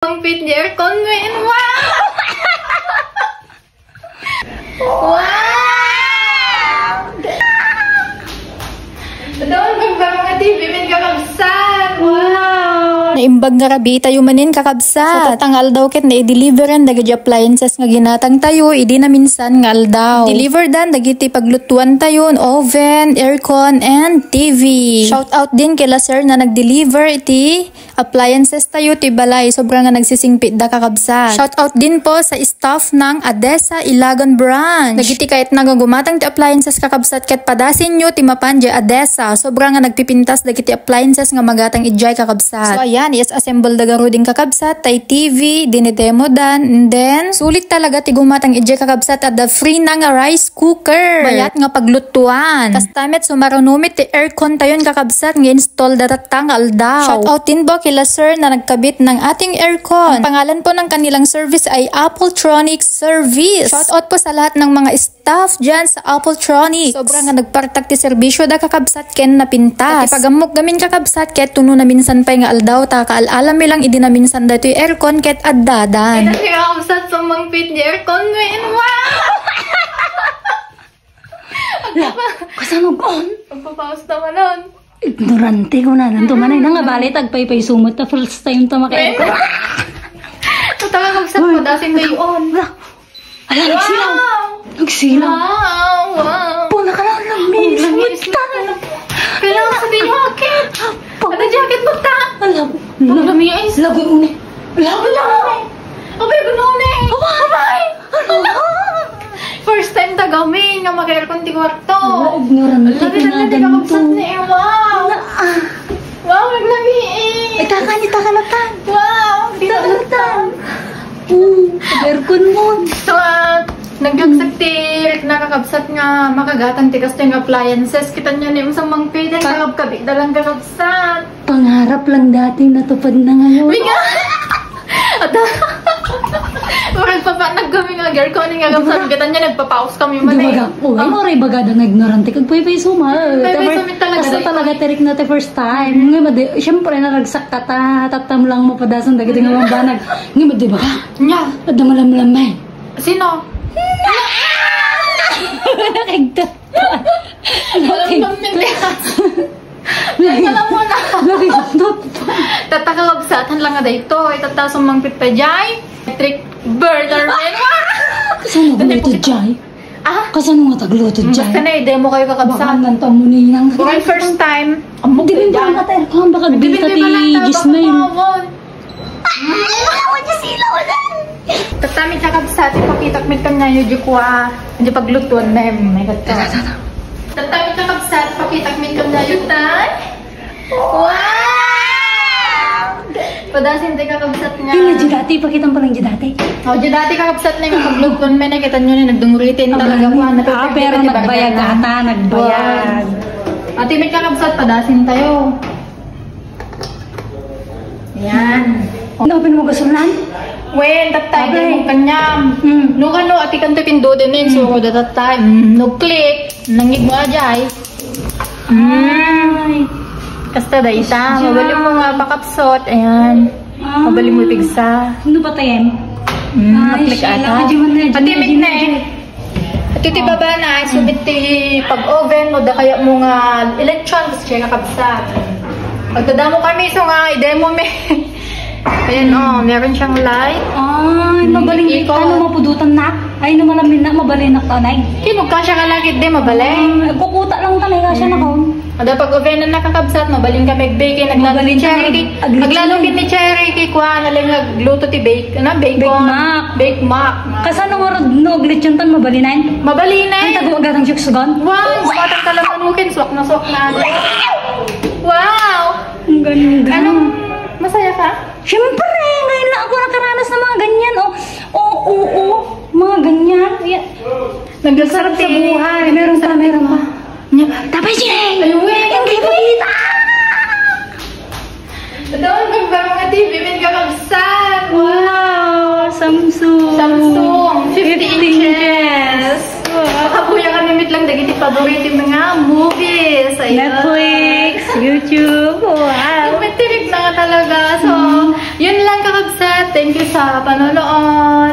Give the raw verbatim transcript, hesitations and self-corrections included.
Summangpit di aircon, men. Wow! Wow! Daw, nagbarong nga T V, men, kakabsat. Wow! Naimbag nga rabii tayo manen, kakabsat. Sa tatang aldaw ket nai-deliveran dagiti appliances nga ginatang tayo idi naminsan nga aldaw. Deliver dan dagiti paglutuan tayo, oven, aircon, and T V. Shout out din kila sir na nag-deliver iti appliances tayo ti balay, sobra nga nagsisingpit da, kakabsat. Shout out din po sa staff ng Adesa Ilagan Branch. Dagiti kayatna nga gumatang ti appliances, kakabsat, ket padasinyo ti mapan di Adesa. Sobra nga nagpipintas dagiti appliances nga magatang idiay, kakabsat. So ayan, i-assemble da garuden, kakabsat, tay T V, dinidemo dan, and then sulit talaga ti gumatang idiay, kakabsat, adda free na nga rice cooker. Bayat nga paglutuan. Kasta met, sumaruno met ti aircon tayon, kakabsat, nga install da tatta nga aldaw. Shout out din po kila sir na nagkabit ng ating aircon. Ang pangalan po ng kanilang service ay Appletronic Service. Shout out po sa lahat ng mga staff dyan sa Appletronics. Sobra nga nagpartak ti serbisyo da, kakabsat, ken napintas. Iti pagammok gamin, kakabsat, ket tuno naminsan pay nga aldaw, ta kaal-alam mi lang idi naminsan daytoy aircon ket addadan. Ay, kakabsat, summangpit di aircon, men. Wow! La, kasano on? Magpapaus naman on. Ignorante ko na. Nanto manay na nga bali, tagpaypayso met ta first time ta maka-aircon. Tama, kakabsat, padasin tayo on. La, ala, nagsilaw. Wow! Nagsilaw. Wow, wow. Puna ka lang, langis. Langis. Met ta. Kailangan sa jacket. Pag- Ano jacket mo ta? Ala, Ang langis. Lagun mo ni. Lagun mo ni. Abay, gunone. Abay. Abay. First time ta gamin nga mag-aircon ti kwarto. Wala, ignorante. Labi na, ka na, di ka ganito. Magsat ni, eh, wow. Wala, ah. Wow, naglami, eh. Itakan, itakan na tan. Wow, di na tan. Oo, aircon mo. So, ah, naglagsak ti rikna, kakabsat, nga makagatang ti kastoy nga appliances. Kita niyo ni, unsang mangpili, kakabkabit na lang, kakabsat. Pangarap lang dati, natupad na ngayon. Miga! Ata, murag papa, nagkami nga girl ko, ano nga, sabi kita niya, nagpapaus kami man eh. Di ba ga-, oh, ay, maray baga da nga ignorante, kag paypayso met. Paypayso met talaga, basta talaga, tirik na ti first time. Nga, madi-, syempre, naragsak ka ta, tatam lang mapadasan, dagiti nga mambanag. Nga, di ba? Nya. Adda malamlam, eh. Sino? Nakagda. Malamlam, eh. Ay, alam mo na. Lagi na. Tatta, kakabsat, han lang nga daytoy. Tatta, summangpit pa jay. Electric burner, men. Kasano nga ito, jay? Ah? Kasano nga tagluto, jay? Basta na, i-demo kayo, kakabsat. Baka nang tamuninang. Baka first time. Ang bukod dyan. Hindi ba lang kata aircon? Baka di ka ti Gismail. Ay, ilawan niya sila, wala. Tatta, kakabsat, ipakitak mi kaniayo, di ko, ah, di paglutuan, mem, may gato. Tatta, kakabsat, ipakitak mi kaniayo, tay. Wow! Padasin, tay, kakabsat nga. Yung medyo dati, ipakita mo lang dyan dati. Oh, dyan dati, kakabsat na yung paglutuan, men, nakita nyo na, nagdunguritin talaga, pero nagbayag ata, nagbayag. Wow. Ati, met, kakabsat, padasin tayo. Yan. Open mo gasolnan? Wen, tatta, okay. Mo kanyam. Hmm. No, kano, ati kanto pindutin, eh. So, hmm, that time. Hmm, no click. Nangig mo, ajay. Hmm. Ay. Kasta da ita. Ajay. Mabali mo nga pakapsot. Ayan. Ah. Mabali mo pigsa. Ano ba tayo? Hmm, ay, maklik ata. Ati, met na eh. Iti ti baba na, ay subit ti pag-oven, no, da kaya mo nga electron, kasi siya nakabsat. Pagdadamo kami, so nga, i-demo mi. Ayan, oh, meron siyang light. Ay, mabaling ikot. Ano, mapudutan na? Ay, no, malamin na, mabaling na kanay. Kinugka siya ka lagi, di, mabaling. Ah, kukuta lang tanay, kasya na ko. Ada pag-oven na nakakabsat, mabalin kami bake, naglalo ni Cherry. Aglalo ni Cherry, kay kuan, alam nga, agluto ti bake, ano, bake mac. Bake mac. Kasano nga rod no, aglechon tan, mabalinen? Mabalinen. Ang tago agatang suksugan? Wow, gumatang ka lang manukin, suwak na suwak na. Wow! Ang ganda. Anong masaya ka? Siyempre, ngayon lang ako nakaranas ng mga ganyan, oh. Oo, oo, oo. Mga ganyan. Ayan. Nagdasarte sa buhay. Meron pa, meron pa. Nya, tapay siya eh. Ayun, eh. Hindi pakita. Doon, pagbarong nga T V, may kakabsat. Wow, Samsung. Samsung, fifty inches. Wow. Makapuya kami met lang dagiti paborito mga movies. Ayun. Netflix, YouTube. Wow. Yung may tirik na nga talaga. So, mm, yun lang, kakabsat. Thank you sa panonood.